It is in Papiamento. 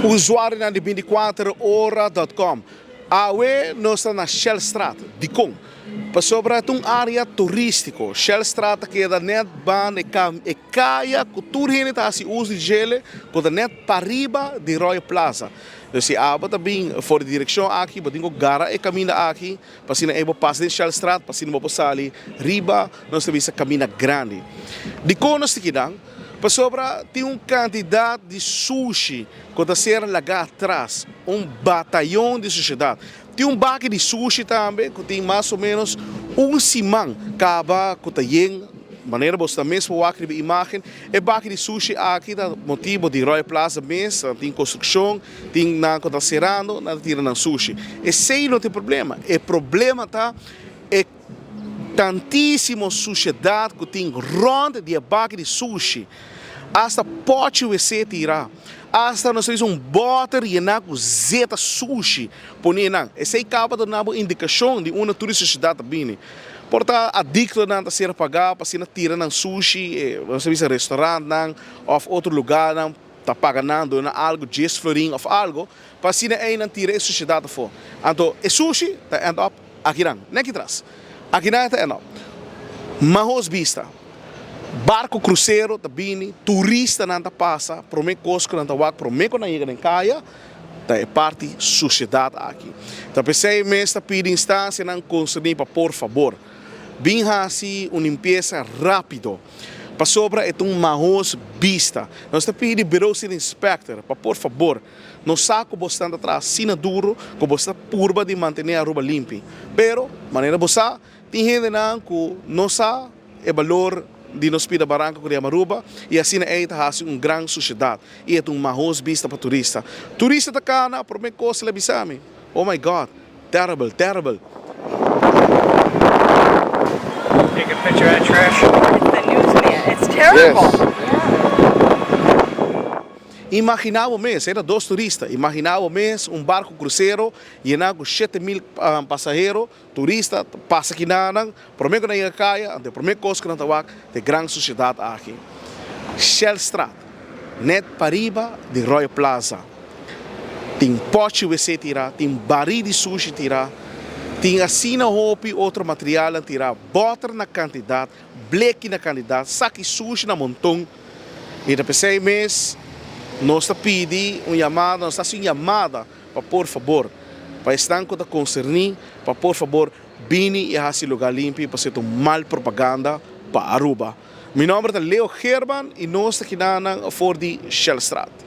Usuarionan di bintikuater ora dot com, Awe nos ta na Shellstraat. Dikon? Pasobra ta un área turístiko. Shellstraat ta keda nèt banda e kam e kaya ku tur hende ta hasi uso di djele ku ta nèt pariba di Royal Plaza. Dus si abo ta bin for di direkshon aki bo tin ku gara e kaminda aki pa asina ei bo pasa den Shellstraat pa asina bo por sali riba nos ta bisa kaminda grandi. Dikon nos ta kinan? Pasobra tin un kantidat di sushi ku ta ser lagá atras, un batayon di sushedat. Tin un baki di sushi tambe ku tin mas o ménos un siman kaba ku ta yen, manera bo sta mes por wak riba e imágen. E baki di sushi aki ta motibu di Royal Plaza mes, tin konstrukshon, tin nan ku ta serando, nan ta tira nan sushi. Esei no ta e problema, e problema ta e. Tantísimo sushedat ku tin rònt di e baki di sushi, asta pòchi wc tirá, asta nos ta bisa un bòter yená ku zeta sushi poné nan. Esei kaba ta duna bo indikashon di unda tur e sushedat ta bini. Por ta adiktonan ta ser pagá pa asina tira nan sushi, nos ta bisa restorantnan òf otro lugánan ta paga nan duna algu dies florin òf algu pa asina einan tira e sushedat afó. Anto e sushi ta end up Akinan, nèk tras. Akinan e ta end up. Mahos bista. Barko krusero ta bini, turistanan ta pasa, promé kos ku nan ta wak promé ku nan yega den kaya ta e parti sushedat aki. Ta p'esei mes ta pidi instansianan konserní pa por fabor bin hasi un limpiesa rápido. Pasobra e ta un mahos bista. Nos ta pidi Bureau City Inspector pa por fabor. Nos sa ku bo stan ta traha asina duru ku bo sta purba di mantené Aruba limpi. Pero, manera bo sa, tin hendenan ku no sa e balor di nos pida baranka ku yama Aruba i asina ei ta hasi un gran sushedat i e ta un mahos bista pa turista. Turista ta kana, promé kos el a bisa mi, Oh my God, terrible, terrible. Take a picture of that trash. It's the newsman. It's terrible. Imaginá bo mes, era dos turista, imaginá bo mes un barku krusero yená ku 7000 pasahero, turista, ta pasa kinanan, promé ku nan yega kaya, anto e promé kos ku nan ta wak ta e gran sushedat aki. Shellstraat, nèt pariba di Royal Plaza, tin pòchi wc tirá, tin barí di sushi tirá, tin asina hopi otro materialnan tirá, bòter na kantidat, bleki na kantidat, saki sushi na monton. I ta p'esei mes nos ta pidi un yamada, nos ta hasi un yamada pa por fabor, pa esnan ku ta konserní, pa por fabor bini i hasi lugá limpi pasobra ta un mal propaganda pa Aruba. Mi nòmber ta Leo Geerman i nos ta kinanan for di Shellstraat.